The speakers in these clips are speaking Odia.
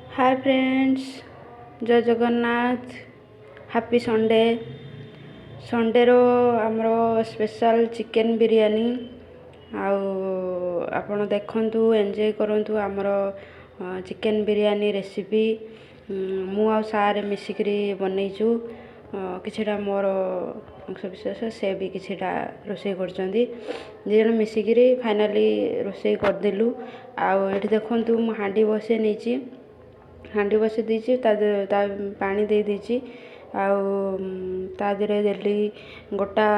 ହାଏ ଫ୍ରେଣ୍ଡସ୍, ଜୟ ଜଗନ୍ନାଥ। Happy Sunday. ସଣ୍ଡେର ଆମର ସ୍ପେଶାଲ୍ ଚିକେନ୍ ବିରିୟାନୀ। ଆଉ ଆପଣ ଦେଖନ୍ତୁ, ଏନ୍ଜୟ କରନ୍ତୁ ଆମର ଚିକେନ୍ ବିରିୟାନୀ ରେସିପି। ମୁଁ ଆଉ ସାର୍ ମିଶିକିରି ବନେଇଛୁ। କିଛିଟା ମୋର ଅଂଶ ବିଶେଷ, ସେ ବି କିଛିଟା ରୋଷେଇ କରୁଛନ୍ତି। ଦୁଇ ଜଣ ମିଶିକିରି ଫାଇନାଲି ରୋଷେଇ କରିଦେଲୁ। ଆଉ ଏଠି ଦେଖନ୍ତୁ, ମୁଁ ହାଣ୍ଡି ବସେଇ ନେଇଛି, ହାଣ୍ଡି ବସେଇ ଦେଇଛି, ତା ତା ପାଣି ଦେଇ ଦେଇଛି। ଆଉ ତା ଦେହରେ ଦେଲି ଗୋଟା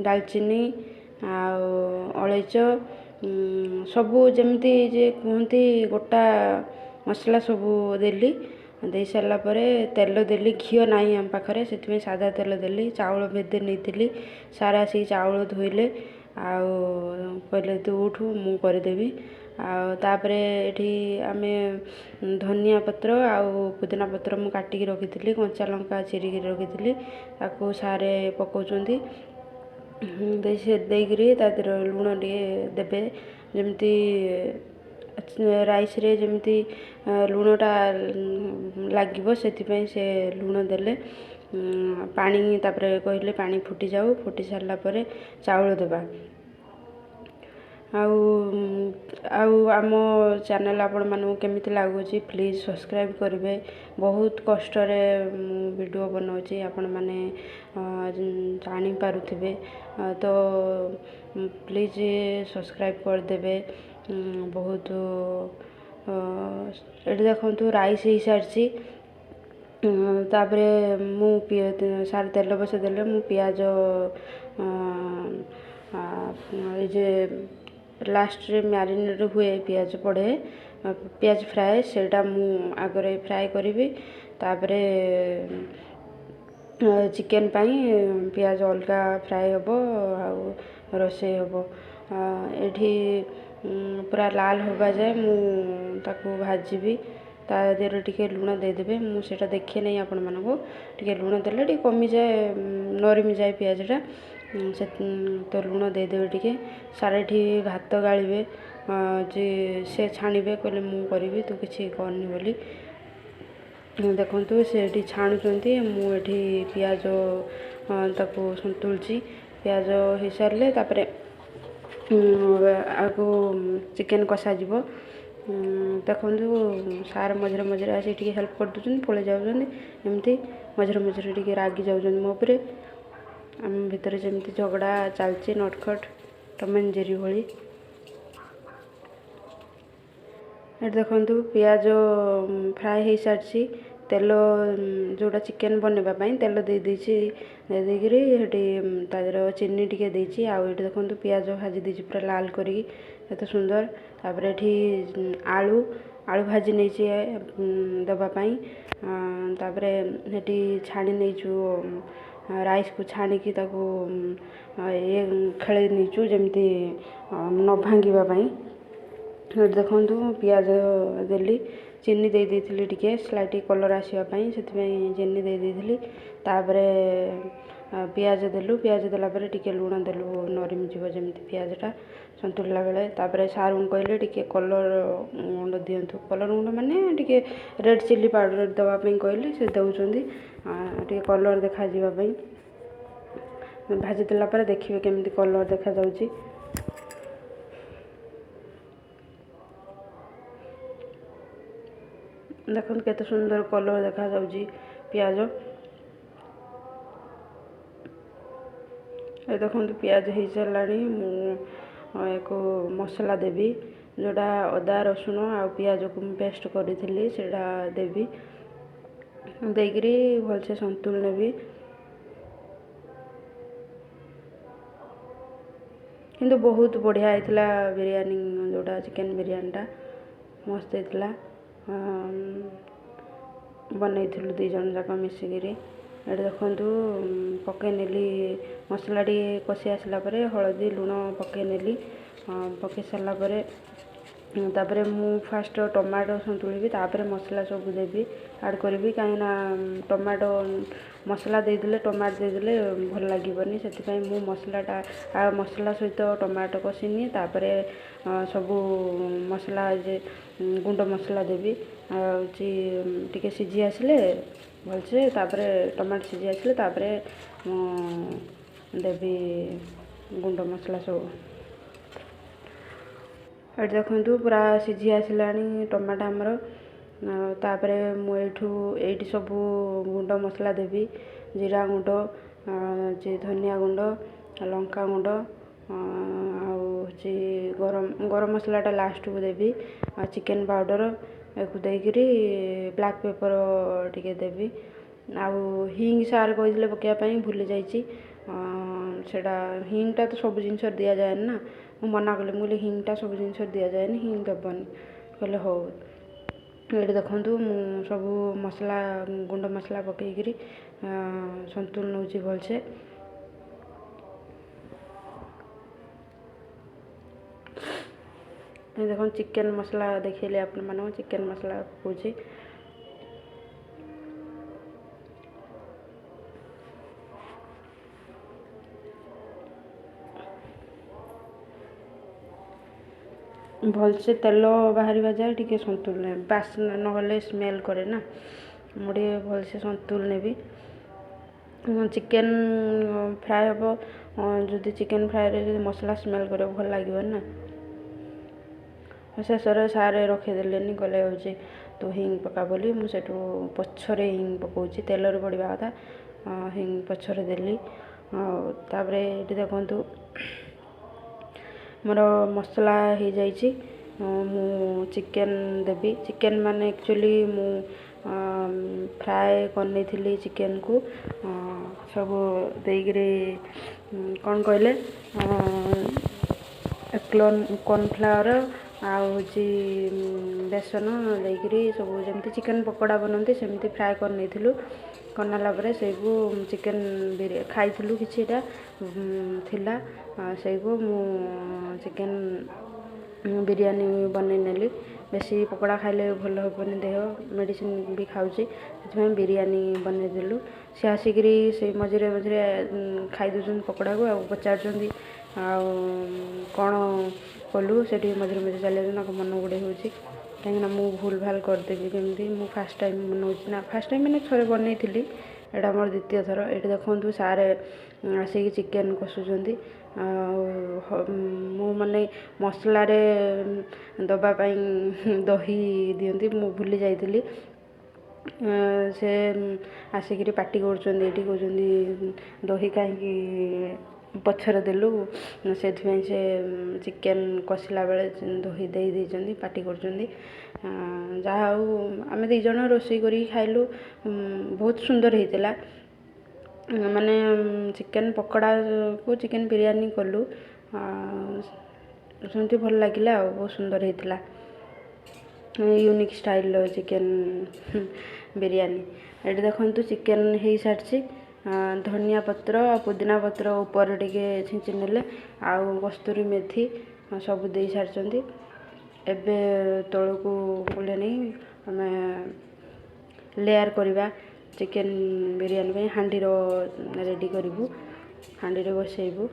ଡାଲଚିନି ଆଉ ଅଳେଇଚ, ସବୁ ଯେମିତି ଯେ କୁହନ୍ତି ଗୋଟା ମସଲା ସବୁ ଦେଲି। ଦେଇ ସାରିଲା ପରେ ତେଲ ଦେଲି। ଘିଅ ନାହିଁ ଆମ ପାଖରେ, ସେଥିପାଇଁ ସାଦା ତେଲ ଦେଲି। ଚାଉଳ ଭେଦେଇ ନେଇଥିଲି। ସାର୍ ଆସିକି ଚାଉଳ ଧୋଇଲେ ଆଉ କହିଲେ, ତୁ ଉଠୁ, ମୁଁ କରିଦେବି। ଆଉ ତାପରେ ଏଠି ଆମେ ଧନିଆ ପତ୍ର ଆଉ ପୁଦିନା ପତ୍ର ମୁଁ କାଟିକି ରଖିଥିଲି, କଞ୍ଚା ଲଙ୍କା ଚିରିକି ରଖିଥିଲି, ତାକୁ ସାରେ ପକାଉଛନ୍ତି। ଦେଇ ସେ ଦେଇକିରି ତା ଦେହରେ ଲୁଣ ଟିକେ ଦେବେ, ଯେମିତି ରାଇସ୍ରେ ଯେମିତି ଲୁଣଟା ଲାଗିବ, ସେଥିପାଇଁ ସେ ଲୁଣ ଦେଲେ। ପାଣି ତାପରେ କହିଲେ ପାଣି ଫୁଟିଯାଉ, ଫୁଟି ସାରିଲା ପରେ ଚାଉଳ ଦେବା। ଆଉ ଆମ ଚ୍ୟାନେଲ୍ ଆପଣମାନଙ୍କୁ କେମିତି ଲାଗୁଛି, ପ୍ଲିଜ୍ ସବସ୍କ୍ରାଇବ୍ କରିବେ। ବହୁତ କଷ୍ଟରେ ମୁଁ ଭିଡ଼ିଓ ବନାଉଛି, ଆପଣମାନେ ଜାଣିପାରୁଥିବେ ତ। ପ୍ଲିଜ୍ ସବସ୍କ୍ରାଇବ୍ କରିଦେବେ ବହୁତ। ଏଠି ଦେଖନ୍ତୁ, ରାଇସ୍ ହେଇସାରିଛି। ତାପରେ ମୁଁ ସାର୍ ତେଲ ବସେଇ ଦେଲେ। ମୁଁ ପିଆଜ, ଏଇ ଯେ ଲାଷ୍ଟରେ ମ୍ୟାରିନେଟ୍ ହୁଏ, ପିଆଜ ପଡ଼େ, ପିଆଜ ଫ୍ରାଏ, ସେଇଟା ମୁଁ ଆଗରେ ଫ୍ରାଏ କରିବି। ତାପରେ ଚିକେନ୍ ପାଇଁ ପିଆଜ ଅଲଗା ଫ୍ରାଏ ହେବ ଆଉ ରୋଷେଇ ହେବ। ଏଠି ପୁରା ଲାଲ ହେବା ଯାଏ ମୁଁ ତାକୁ ଭାଜିବି। ତା ଦେହରେ ଟିକେ ଲୁଣ ଦେଇଦେବେ, ମୁଁ ସେଇଟା ଦେଖେ ନାହିଁ ଆପଣମାନଙ୍କୁ। ଟିକେ ଲୁଣ ଦେଲେ ଟିକେ କମିଯାଏ, ନରମି ଯାଏ ପିଆଜଟା ସେ ତ। ଲୁଣ ଦେଇଦେବେ ଟିକେ। ସାର୍ ଏଠି ଭାତ ଗାଳିବେ ଯେ ସେ ଛାଣିବେ। କହିଲେ ମୁଁ କରିବି, ତୁ କିଛି କରନି ବୋଲି। ଦେଖନ୍ତୁ, ସେ ଏଠି ଛାଣୁଛନ୍ତି, ମୁଁ ଏଠି ପିଆଜ ତାକୁ ସନ୍ତୁଳୁଛି। ପିଆଜ ହେଇସାରିଲେ ତାପରେ ଆକୁ ଚିକେନ୍ କଷାଯିବ। ଦେଖନ୍ତୁ, ସାର୍ ମଝିରେ ମଝିରେ ଆସିକି ଟିକେ ହେଲ୍ପ କରିଦେଉଛନ୍ତି, ପଳେଇ ଯାଉଛନ୍ତି। ଏମିତି ମଝିରେ ମଝିରେ ଟିକେ ରାଗି ଯାଉଛନ୍ତି ମୋ ଉପରେ। ଆମ ଭିତରେ ଯେମିତି ଝଗଡ଼ା ଚାଲିଛି, ନଟଖଟ, ଟମ୍ ଆଣ୍ଡ ଜେରି ଭଳି। ଏଠି ଦେଖନ୍ତୁ, ପିଆଜ ଫ୍ରାଏ ହେଇସାରିଛି। ତେଲ ଯେଉଁଟା ଚିକେନ୍ ବନେଇବା ପାଇଁ ତେଲ ଦେଇ ଦେଇଛି। ଦେଇ ଦେଇକିରି ସେଠି ତା ଦେହରେ ଚିନି ଟିକେ ଦେଇଛି। ଆଉ ଏଠି ଦେଖନ୍ତୁ, ପିଆଜ ଭାଜି ଦେଇଛି ପୁରା ଲାଲ କରିକି, କେତେ ସୁନ୍ଦର। ତାପରେ ଏଠି ଆଳୁ ଭାଜି ନେଇଛି ଦେବା ପାଇଁ। ତାପରେ ସେଠି ଛାଣି ନେଇଛୁ ରାଇସ୍କୁ, ଛାଣିକି ତାକୁ ଇଏ ଖେଳେଇ ନେଇଛୁ ଯେମିତି ନ ଭାଙ୍ଗିବା ପାଇଁ। ଏଠି ଦେଖନ୍ତୁ, ପିଆଜ ଦେଲି, ଚିନି ଦେଇ ଦେଇଥିଲି ଟିକେ ସ୍ଲାଇଟ୍ କଲର୍ ଆସିବା ପାଇଁ, ସେଥିପାଇଁ ଚିନି ଦେଇ ଦେଇଥିଲି। ତାପରେ ପିଆଜ ଦେଲୁ। ପିଆଜ ଦେଲା ପରେ ଟିକେ ଲୁଣ ଦେଲୁ, ନରମି ଯିବ ଯେମିତି ପିଆଜଟା ସନ୍ତୁଳିଲା ବେଳେ। ତାପରେ ସାର୍ଙ୍କୁ କହିଲେ ଟିକେ କଲର୍ ଗୁଣ୍ଡ ଦିଅନ୍ତୁ। କଲର୍ ଗୁଣ୍ଡ ମାନେ ଟିକେ ରେଡ଼୍ ଚିଲି ପାଉଡ଼ର ଦେବା ପାଇଁ କହିଲି, ସେ ଦେଉଛନ୍ତି ଟିକେ କଲର୍ ଦେଖାଯିବା ପାଇଁ। ଭାଜି ଦେଲା ପରେ ଦେଖିବେ କେମିତି କଲର୍ ଦେଖାଯାଉଛି। ଦେଖନ୍ତୁ, କେତେ ସୁନ୍ଦର କଲର୍ ଦେଖାଯାଉଛି ପିଆଜ। ଏ ଦେଖନ୍ତୁ, ପିଆଜ ହେଇସାରିଲାଣି। ମୁଁ ୟାକୁ ମସଲା ଦେବି, ଯେଉଁଟା ଅଦା, ରସୁଣ ଆଉ ପିଆଜକୁ ମୁଁ ପେଷ୍ଟ କରିଥିଲି, ସେଇଟା ଦେବି। ଦେଇକିରି ଭଲସେ ସନ୍ତୁଳି ନେବି। କିନ୍ତୁ ବହୁତ ବଢ଼ିଆ ହେଇଥିଲା ବିରିୟାନୀ, ଯେଉଁଟା ଚିକେନ୍ ବିରିୟାନୀଟା ମସ୍ତ ହେଇଥିଲା। ବନେଇଥିଲୁ ଦୁଇ ଜଣ ଯାକ ମିଶିକିରି। ଏଠି ଦେଖନ୍ତୁ, ପକେଇ ନେଲି ମସଲା। ଟିକେ କଷି ଆସିଲା ପରେ ହଳଦୀ, ଲୁଣ ପକେଇ ନେଲି। ପକେଇ ସାରିଲା ପରେ ତାପରେ ମୁଁ ଫାଷ୍ଟ ଟମାଟୋ ସନ୍ତୁଳିବି, ତାପରେ ମସଲା ସବୁ ଦେବି, ଆଡ଼୍ କରିବି। କାହିଁକିନା ଟମାଟୋ ମସଲା ଦେଇଦେଲେ, ଟମାଟୋ ଦେଇଦେଲେ ଭଲ ଲାଗିବନି। ସେଥିପାଇଁ ମୁଁ ମସଲାଟା ମସଲା ସହିତ ଟମାଟୋ କଷି ନିଏ, ତାପରେ ସବୁ ମସଲା ଯେ ଗୁଣ୍ଡ ମସଲା ଦେବି। ଆଉ ହେଉଛି ଟିକେ ସିଝି ଆସିଲେ ଭଲସେ, ତାପରେ ଟମାଟୋ ସିଝି ଆସିଲେ ତାପରେ ମୁଁ ଦେବି ଗୁଣ୍ଡ ମସଲା ସବୁ। ଏଠି ଦେଖନ୍ତୁ, ପୁରା ସିଝି ଆସିଲାଣି ଟମାଟୋ ଆମର। ତାପରେ ମୁଁ ଏଇଠି ସବୁ ଗୁଣ୍ଡ ମସଲା ଦେବି, ଜିରା ଗୁଣ୍ଡ, ଧନିଆ ଗୁଣ୍ଡ, ଲଙ୍କା ଗୁଣ୍ଡ, ଆଉ ହେଉଛି ଗରମ ମସଲାଟା ଲାଷ୍ଟକୁ ଦେବି, ଆଉ ଚିକେନ୍ ପାଉଡ଼ର ୟାକୁ ଦେଇକିରି ବ୍ଲାକ୍ ପେପର୍ ଟିକେ ଦେବି। ଆଉ ହିଙ୍ଗ ସାର୍ କହିଥିଲେ ପକାଇବା ପାଇଁ, ଭୁଲି ଯାଇଛି ସେଇଟା। ହିଙ୍ଗଟା ତ ସବୁ ଜିନିଷରେ ଦିଆଯାଏନି ନା। ମୁଁ ମନା କଲି, ମୁଁ କହିଲି ହିଙ୍ଗଟା ସବୁ ଜିନିଷରେ ଦିଆଯାଏନି, ହିଙ୍ଗ ଦେବନି। କହିଲେ ହଉ। ଏଇଠି ଦେଖନ୍ତୁ, ମୁଁ ସବୁ ମସଲା ଗୁଣ୍ଡ ମସଲା ପକାଇକିରି ସନ୍ତୁଳି ନେଉଛି ଭଲସେ। ଦେଖନ୍ତୁ, ଚିକେନ୍ ମସଲା ଦେଖେଇଲି ଆପଣମାନଙ୍କୁ, ଚିକେନ୍ ମସଲା ପକାଉଛି। ଭଲସେ ତେଲ ବାହାରିବା ଯାଏ ଟିକେ ସନ୍ତୁଳି, ବାସ୍ନା ନହେଲେ ସ୍ମେଲ୍ କରେ ନା। ମୁଁ ଟିକେ ଭଲସେ ସନ୍ତୁଳି ନେବି। ଚିକେନ୍ ଫ୍ରାଏ ହେବ ଯଦି, ଚିକେନ୍ ଫ୍ରାଏରେ ଯଦି ମସଲା ସ୍ମେଲ୍ କରିବ, ଭଲ ଲାଗିବନି ନା। ଶେଷରେ ସାର୍ ରଖିଦେଲେନି, କହିଲେ ହେଉଛି ତୁ ହିଙ୍ଗ ପକା ବୋଲି। ମୁଁ ସେଠୁ ପଛରେ ହିଙ୍ଗ ପକାଉଛି, ତେଲରେ ପଡ଼ିବା କଥା, ହିଙ୍ଗ ପଛରେ ଦେଲି। ଆଉ ତାପରେ ଏଇଠି ଦେଖନ୍ତୁ, ମୋର ମସଲା ହେଇଯାଇଛି। ମୁଁ ଚିକେନ୍ ଦେବି। ଚିକେନ୍ ମାନେ ଆକ୍ଚୁଆଲି ମୁଁ ଫ୍ରାଏ କରିନେଇଥିଲି ଚିକେନ୍କୁ ସବୁ ଦେଇକିରି। କ'ଣ କହିଲେ, କର୍ଣ୍ଣଫ୍ଲାୱାର ଆଉ ହେଉଛି ବେସନ ଦେଇକିରି ସବୁ ଯେମିତି ଚିକେନ୍ ପକୋଡ଼ା ବନାନ୍ତି ସେମିତି ଫ୍ରାଏ କରିନେଇଥିଲୁ। କରିନେଲା ପରେ ସେଇକୁ ଚିକେନ୍ ଖାଇଥିଲୁ, କିଛିଟା ଥିଲା, ସେଇକୁ ମୁଁ ଚିକେନ୍ ବିରିୟାନୀ ବନେଇ ନେଲି। ବେଶୀ ପକୋଡ଼ା ଖାଇଲେ ଭଲ ହେବନି ଦେହ, ମେଡ଼ିସିନ ବି ଖାଉଛି, ସେଥିପାଇଁ ବିରିୟାନୀ ବନେଇଦେଲୁ। ସେ ଆସିକିରି ସେଇ ମଝିରେ ମଝିରେ ଖାଇ ଦେଉଛନ୍ତି ପକୋଡ଼ାକୁ ଆଉ ପଚାରୁଛନ୍ତି ଆଉ କ'ଣ କଲୁ। ସେଠି ମଝିରେ ମଝିରେ ଚାଲି ଯାଉଛନ୍ତି, ତାଙ୍କ ମନ ଗୁଡ଼େ ହେଉଛି, କାହିଁକିନା ମୁଁ ଭୁଲ ଭାଲ କରିଦେବି କେମିତି। ମୁଁ ଫାଷ୍ଟ ଟାଇମ୍ ବନଉଛି ନା। ଫାଷ୍ଟ ଟାଇମ୍ ମାନେ ଥରେ ବନେଇଥିଲି, ଏଇଟା ମୋର ଦ୍ୱିତୀୟ ଥର। ଏଇଠି ଦେଖନ୍ତୁ, ସାର୍ ଆସିକି ଚିକେନ୍ କଷୁଛନ୍ତି। ଆଉ ମୁଁ ମାନେ ମସଲାରେ ଦେବା ପାଇଁ ଦହି ଦିଅନ୍ତି, ମୁଁ ଭୁଲି ଯାଇଥିଲି। ସେ ଆସିକିରି ପାଟି କରୁଛନ୍ତି ଏଇଠି, କହୁଛନ୍ତି ଦହି କାହିଁକି ପଛରେ ଦେଲୁ? ସେଥିପାଇଁ ସେ ଚିକେନ୍ କଷିଲା ବେଳେ ଦହି ଦେଇ ଦେଇଛନ୍ତି, ପାଟି କରୁଛନ୍ତି। ଯାହା ହଉ, ଆମେ ଦୁଇ ଜଣ ରୋଷେଇ କରିକି ଖାଇଲୁ, ବହୁତ ସୁନ୍ଦର ହେଇଥିଲା। ମାନେ ଚିକେନ୍ ପକୋଡ଼ାକୁ ଚିକେନ୍ ବିରିୟାନୀ କଲୁ, ସେମିତି ଭଲ ଲାଗିଲା ଆଉ ବହୁତ ସୁନ୍ଦର ହେଇଥିଲା, ୟୁନିକ୍ ଷ୍ଟାଇଲ୍ର ଚିକେନ୍ ବିରିୟାନୀ। ଏଠି ଦେଖନ୍ତୁ, ଚିକେନ୍ ହେଇସାରିଛି। ଧନିଆ ପତ୍ର ଆଉ ପୁଦିନା ପତ୍ର ଉପରେ ଟିକେ ଛିଞ୍ଚି ନେଲେ, ଆଉ କସ୍ତୁରୀ ମେଥି ସବୁ ଦେଇ ସାରିଛନ୍ତି। ଏବେ ତଳକୁ ଓହ୍ଲେଇ ନେଇ ଆମେ ଲେୟାର୍ କରିବା। ଚିକେନ୍ ବିରିୟାନୀ ପାଇଁ ହାଣ୍ଡିର ରେଡ଼ି କରିବୁ, ହାଣ୍ଡିରେ ବସେଇବୁ।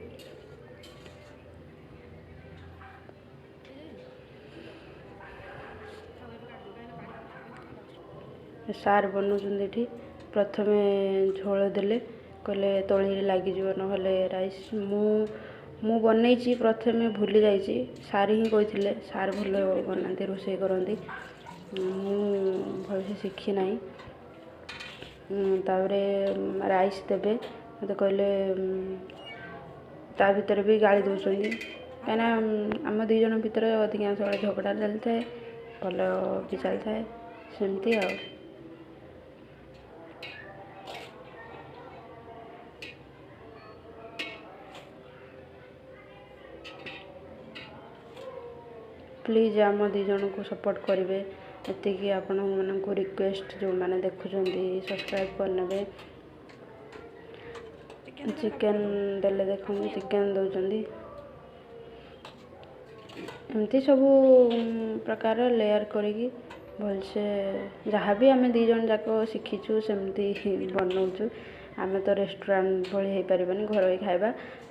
ସାର୍ ବନଉଛନ୍ତି ଏଠି। ପ୍ରଥମେ ଝୋଳ ଦେଲେ, କହିଲେ ତଳିରେ ଲାଗିଯିବ ନହେଲେ ରାଇସ୍। ମୁଁ ବନେଇଛି, ପ୍ରଥମେ ଭୁଲି ଯାଇଛି। ସାର୍ ହିଁ କହିଥିଲେ, ସାର୍ ଭଲ ବନାନ୍ତି, ରୋଷେଇ କରନ୍ତି, ମୁଁ ଭଲସେ ଶିଖି ନାହିଁ। ତାପରେ ରାଇସ୍ ଦେବେ ମୋତେ କହିଲେ। ତା ଭିତରେ ବି ଗାଳି ଦେଉଛନ୍ତି, କାହିଁକିନା ଆମ ଦୁଇ ଜଣ ଭିତରେ ଅଧିକାଂଶ ବେଳେ ଝଗଡ଼ା ଚାଲିଥାଏ, ଭଲ ବି ଚାଲିଥାଏ ସେମିତି। ଆଉ ପ୍ଲିଜ୍ ଆମ ଦୁଇ ଜଣଙ୍କୁ ସପୋର୍ଟ କରିବେ, ଏତିକି ଆପଣମାନଙ୍କୁ ରିକ୍ୱେଷ୍ଟ। ଯେଉଁମାନେ ଦେଖୁଛନ୍ତି, ସବସ୍କ୍ରାଇବ୍ କରିନେବେ। ଚିକେନ୍ ଦେଲେ, ଦେଖନ୍ତୁ, ଚିକେନ୍ ଦେଉଛନ୍ତି। ଏମିତି ସବୁ ପ୍ରକାର ଲେୟାର୍ କରିକି ଭଲସେ ଯାହା ବି ଆମେ ଦୁଇ ଜଣ ଯାକ ଶିଖିଛୁ, ସେମିତି ବନଉଛୁ। ଆମେ ତ ରେଷ୍ଟୁରାଣ୍ଟ ଭଳି ହେଇପାରିବନି, ଘରୋଇ ଖାଇବା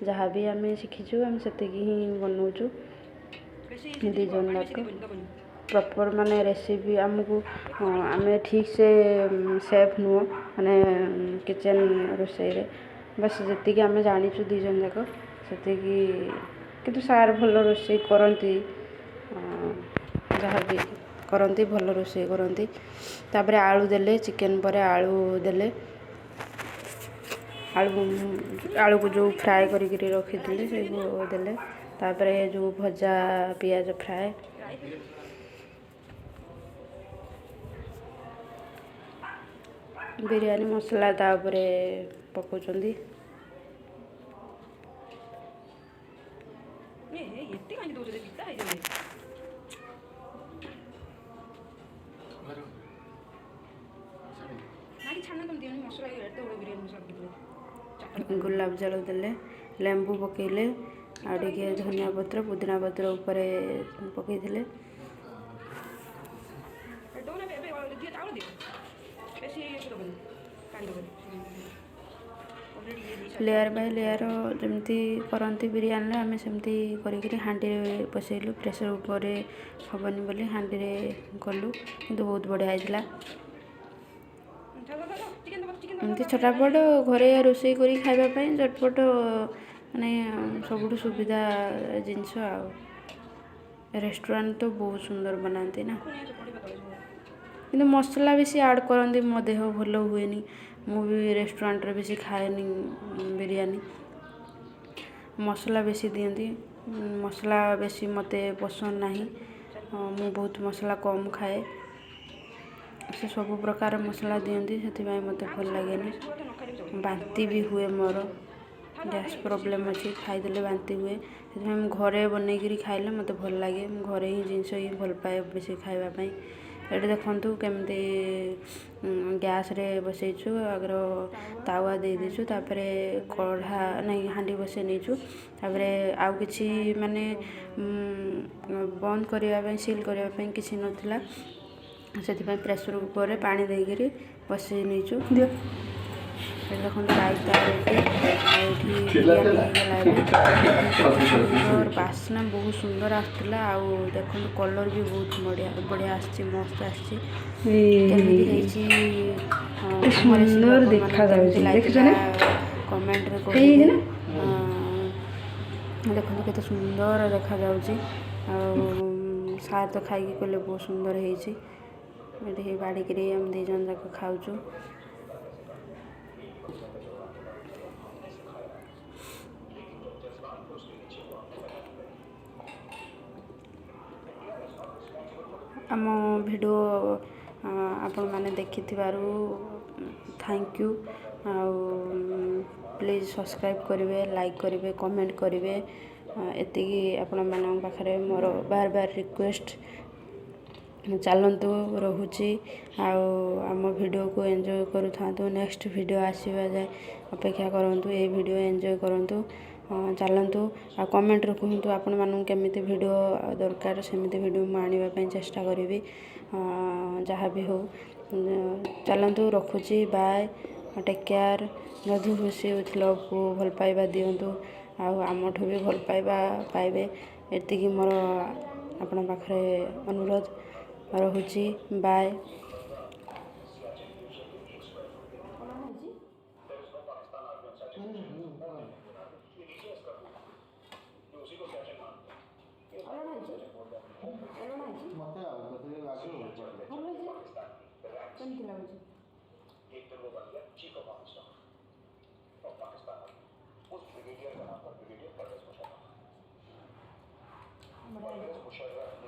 ଯାହା ବି ଆମେ ଶିଖିଛୁ, ଆମେ ସେତିକି ହିଁ ବନଉଛୁ ଦୁଇ ଜଣ ଯାକ। ପ୍ରପର୍ ମାନେ ରେସିପି ଆମକୁ, ଆମେ ଠିକ୍ ସେ ସେଫ୍ ନୁହଁ ମାନେ କିଚେନ୍ ରୋଷେଇରେ। ବାସ୍, ଯେତିକି ଆମେ ଜାଣିଛୁ ଦୁଇ ଜଣ ଯାକ ସେତିକି। କିନ୍ତୁ ସାର୍ ଭଲ ରୋଷେଇ କରନ୍ତି, ଯାହା ବି କରନ୍ତି ଭଲ ରୋଷେଇ କରନ୍ତି। ତାପରେ ଆଳୁ ଦେଲେ, ଚିକେନ୍ ପରେ ଆଳୁ ଦେଲେ। ଆଳୁକୁ ଯେଉଁ ଫ୍ରାଏ କରିକିରି ରଖିଥିଲେ, ସେଇକୁ ଦେଲେ। ତାପରେ ଯେଉଁ ଭଜା ପିଆଜ ଫ୍ରାଏ, ବିରିୟାନୀ ମସଲା ତା ଉପରେ ପକାଉଛନ୍ତି। ଏତେ କାହିଁକି ଦଉଛ? ପିତା ହେଇଯାଉଛି। ନାକି ଛାଡ଼ ତମେ ଦିଅନି ମସଲା, ଏତେ ବଡ଼ ବିରିୟାନୀ ମସଲା ପକେଇଥିଲେ। ଗୋଲାପ ଜଳ ଦେଲେ, ଲେମ୍ବୁ ପକାଇଲେ, ଆଉ ଟିକେ ଧନିଆ ପତ୍ର, ପୁଦିନା ପତ୍ର ଉପରେ ପକାଇଥିଲେ। ଦଉନା ଏବେ, ଦିଅ ଚାଉଳ ଦିଅ, ବେଶୀ ଦେବନି, ପାଣି ଦେବନି। ଲେୟାର୍ ବାଇ ଲେୟାର୍ ଯେମିତି କରନ୍ତି ବିରିୟାନୀରେ, ଆମେ ସେମିତି କରିକିରି ହାଣ୍ଡିରେ ବସେଇଲୁ। ପ୍ରେସର୍ କୁକର୍ରେ ହେବନି ବୋଲି ହାଣ୍ଡିରେ କଲୁ, କିନ୍ତୁ ବହୁତ ବଢ଼ିଆ ହେଇଥିଲା। ଏମିତି ଛଟାପଟ ଘରେ ରୋଷେଇ କରି ଖାଇବା ପାଇଁ ଝଟପଟ ମାନେ ସବୁଠୁ ସୁବିଧା ଜିନିଷ। ଆଉ ରେଷ୍ଟୁରାଣ୍ଟ ତ ବହୁତ ସୁନ୍ଦର ବନାନ୍ତି ନା, କିନ୍ତୁ ମସଲା ବେଶୀ ଆଡ଼୍ କରନ୍ତି, ମୋ ଦେହ ଭଲ ହୁଏନି। ମୁଁ ବି ରେଷ୍ଟୁରାଣ୍ଟରେ ବେଶୀ ଖାଏନି ବିରିୟାନୀ। ମସଲା ବେଶୀ ଦିଅନ୍ତି, ମସଲା ବେଶୀ ମୋତେ ପସନ୍ଦ ନାହିଁ। ମୁଁ ବହୁତ ମସଲା କମ୍ ଖାଏ। ସେ ସବୁ ପ୍ରକାର ମସଲା ଦିଅନ୍ତି, ସେଥିପାଇଁ ମୋତେ ଭଲ ଲାଗେନି। ବାନ୍ତି ବି ହୁଏ ମୋର, ଗ୍ୟାସ୍ ପ୍ରୋବ୍ଲେମ୍ ଅଛି, ଖାଇଦେଲେ ବାନ୍ତି ହୁଏ। ସେଥିପାଇଁ ମୁଁ ଘରେ ବନେଇକିରି ଖାଇଲେ ମୋତେ ଭଲ ଲାଗେ। ମୁଁ ଘରେ ହିଁ ଜିନିଷ ହିଁ ଭଲ ପାଏ ବେଶୀ ଖାଇବା ପାଇଁ। ଏଠି ଦେଖନ୍ତୁ କେମିତି ଗ୍ୟାସ୍ରେ ବସେଇଛୁ। ଆଗର ତାୱା ଦେଇଦେଇଛୁ, ତାପରେ କଢ଼ା ନାଇଁ ହାଣ୍ଡି ବସେଇ ନେଇଛୁ। ତାପରେ ଆଉ କିଛି ମାନେ ବନ୍ଦ କରିବା ପାଇଁ, ସିଲ୍ କରିବା ପାଇଁ କିଛି ନଥିଲା, ସେଥିପାଇଁ ପ୍ରେସର୍ କୁକର୍ରେ ପାଣି ଦେଇକିରି ବସେଇ ନେଇଛୁ। ଏଠି ଦେଖନ୍ତୁ ରାଇତା ରେଡ଼ି, ଆଉ ଏଠି ବିରିୟାନୀ ହେଇଗଲା ଏବେ। କେତେ ସୁନ୍ଦର ବାସ୍ନା, ବହୁତ ସୁନ୍ଦର ଆସୁଥିଲା। ଆଉ ଦେଖନ୍ତୁ କଲର୍ ବି ବହୁତ ବଢ଼ିଆ ବଢ଼ିଆ ଆସିଛି, ମସ୍ତ ଆସିଛି। କେମିତି ହେଇଛି ଆମ ରେସିପି, ସୁନ୍ଦର ଆପଣମାନଙ୍କୁ କେମିତି ଦେଖାଯାଉଛି, ଦେଖିଛ ଲାଗିଲା ନା? କମେଣ୍ଟରେ ହେଇଯାଇଛି କହିବେ। ନା? ଦେଖନ୍ତୁ କେତେ ସୁନ୍ଦର ଦେଖାଯାଉଛି। ଆଉ ସାର୍ ତ ଖାଇକି କହିଲେ ବହୁତ ସୁନ୍ଦର ହେଇଛି। ଏଠି ବାଢ଼ିକିରି ଆମେ ଦୁଇ ଜଣ ଯାକ ଖାଉଛୁ। ଆମ ଭିଡ଼ିଓ ଆପଣମାନେ ଦେଖିଥିବାରୁ thank you. ଆଉ ପ୍ଲିଜ୍ ସବସ୍କ୍ରାଇବ୍ କରିବେ, ଲାଇକ୍ କରିବେ, କମେଣ୍ଟ କରିବେ। ଏତିକି ଆପଣମାନଙ୍କ ପାଖରେ ମୋର ବାର ବାର ରିକ୍ୱେଷ୍ଟ। ଚାଲନ୍ତୁ, ରହୁଛି। ଆଉ ଆମ ଭିଡ଼ିଓକୁ ଏନ୍ଜୟ କରୁଥାନ୍ତୁ। ନେକ୍ସଟ ଭିଡ଼ିଓ ଆସିବା ଯାଏ ଅପେକ୍ଷା କରନ୍ତୁ, ଏଇ ଭିଡ଼ିଓ ଏନ୍ଜୟ କରନ୍ତୁ। ଚାଲନ୍ତୁ, ଆଉ କମେଣ୍ଟରେ କୁହନ୍ତୁ ଆପଣମାନଙ୍କୁ କେମିତି ଭିଡ଼ିଓ ଦରକାର, ସେମିତି ଭିଡ଼ିଓ ମୁଁ ଆଣିବା ପାଇଁ ଚେଷ୍ଟା କରିବି, ଯାହା ବି ହଉ। ଚାଲନ୍ତୁ, ରଖୁଛି। Bye, take care. ମଧୁ ଖୁସି ୱିଥ୍ ଲଭ୍କୁ ଭଲ ପାଇବା ଦିଅନ୍ତୁ, ଆଉ ଆମଠୁ ବି ଭଲ ପାଇବା ପାଇବେ। ଏତିକି ମୋର ଆପଣଙ୍କ ପାଖରେ ଅନୁରୋଧ ରହୁଛି। ବାଏ। କେମିତି ଲାଗୁଛି? ବଢ଼ିଆ ହେଇଛି।